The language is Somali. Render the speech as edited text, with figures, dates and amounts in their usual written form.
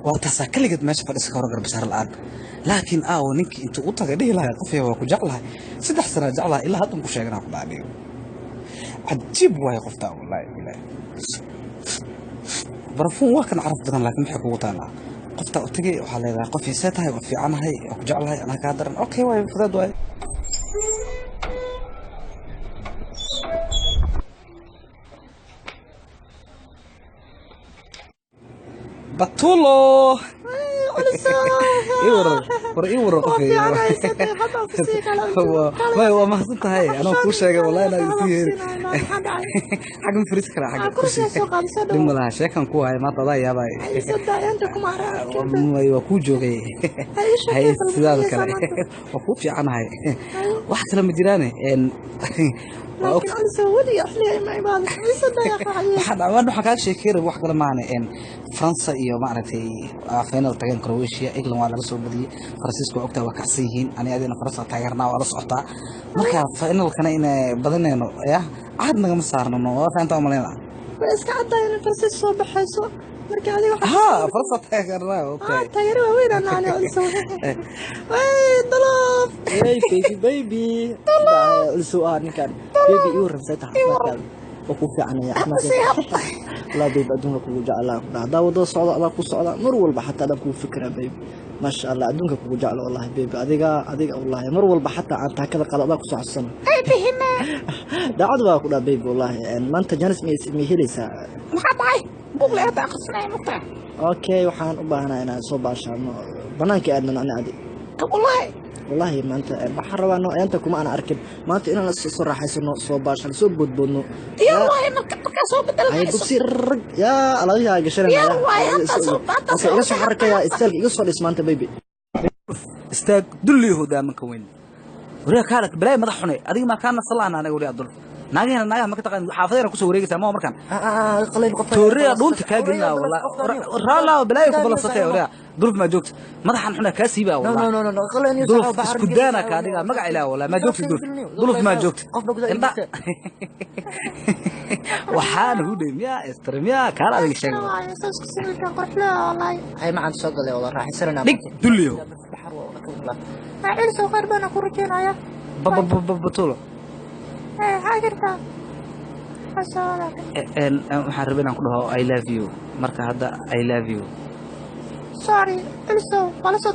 Waa taasaa kaligeed meesha fadhisa ka hor garbasaar la'aan. Laakiin aawo ninkii intuu u tagay dhihi lahay, qofya waa ku jeclahay, 3 sanaa jeclahay, ilaa haddan ku sheeganaa ku dhaadhiyo. Cajiib waaye qoftaa, wallaahi bilaahi. Barafuun waa kan caraf badan, laakiin maxay kugu taalaa? Qoftaa u tagay waxaa leedahay, qof see tahay? Waa fiicanahay, waa ku jeclahay, anaa kaa daran. Okay, waaye, fudaad waaye. Batulo, ii waran, war ii waran qofkay. May, waa mahadsan tahay. Anoo kuu sheegay wallahi inaad isii yeeri. Xagga ma fariisi karaa? Xagga kursi dhib ma laha. Sheekan ku haya maanta adaa yaabay. May, waa kuu joogay. Haye, sidaada kale waa kuu fiicanahay, wax kale ma jiraane. Waxaan kaaga sheekey raba wax kale maahane, Faransa iyo maaragtay final tageen Croatia, England waa laga soo badiyey. Faransiiska waa ogtaa, waa kacsan yihiin. Ani adina Faransa taageernaa, waa la socotaa. Marka finalkana inay badanayno ya caad nagama saarno, waa fahantaa umaleyna. Way iska caddahay inay Faransiis soo baxayso. Marka adiga ha Faransa taageernaa, okay. Taageero waaweyn aan naani also. Way dolof. Hey baby, baby, ulsu ah ninkan. Baby, ii waran, say tahay caafimaadkaada? Waa ku fiicanaya caafimaadka. Walaa baby, adduunka kugu jeclaa ku dhaha. Haddaa wadada socda, adaa ku socda mar walba, xataa adaan kugu fikiraa baby. Maasha Allah, adduunka kugu jecla wallahi baby. Adiga, adiga wallahi mar walba xataa aan taakada qado adaa kusoo xasuusana. Daacad baa ku dhaha baby wallahi. Maanta chance ma helaysaa? Maxaa dhacay? Buugle hadda akhrisanaya mugtaa. Okay, waxaan u baahanahay inaan soo baashaano, banaanka aadnan ani adi. Wallahi? Wallahi maanta waxaan rabaa no ayanta kuma ana arkin maanta inaan soo raaxaysano, soo baashaan, soo boodboodno. Diyaar waaye marka, markaa soo Hay bedelanayso. Dugsi rag yaa alaabihi gashanaya. Diyaar waaye, hadda soo hadda. Okay, iga soo xarakaya istaalka, iga soo dhis maanta baby. Istaag dulliyahow, daamanka weyn. Wariyaa kaala balaay madax xune, adiga maa kaa nasalaan anaga? Wariyaa dul naagahena, naagaha ma ka taqaan? Xaafadayna kusoo wareegaysaa ma markaan tooriya dhuunta kaa gelinaa wallahi. Raalaa balaayo ku balasatay. Wariyaa dulf maa joogta? Madaxan xuna kaa siibaa wallahi. Dulf isku daana kaa dhigaa magac ilaah wallahi. Maa joogta dulf? Dulf maa joogta? Indha waxaana hudhay miyaa istri miyaa kaala adiga sheeg. Saas ku sawirkan qorxlaa wallahi. Hay macaan, soo galay, wada raaxaysanana. Dhig dulliyahow. Cilso khayr baan ku rajeynaya. Batulo. Maxaa jirtaa? Waxaan rabay inaan ku dhaho I love you. Marka hadda I love you. Sorry, cilso waa la soo.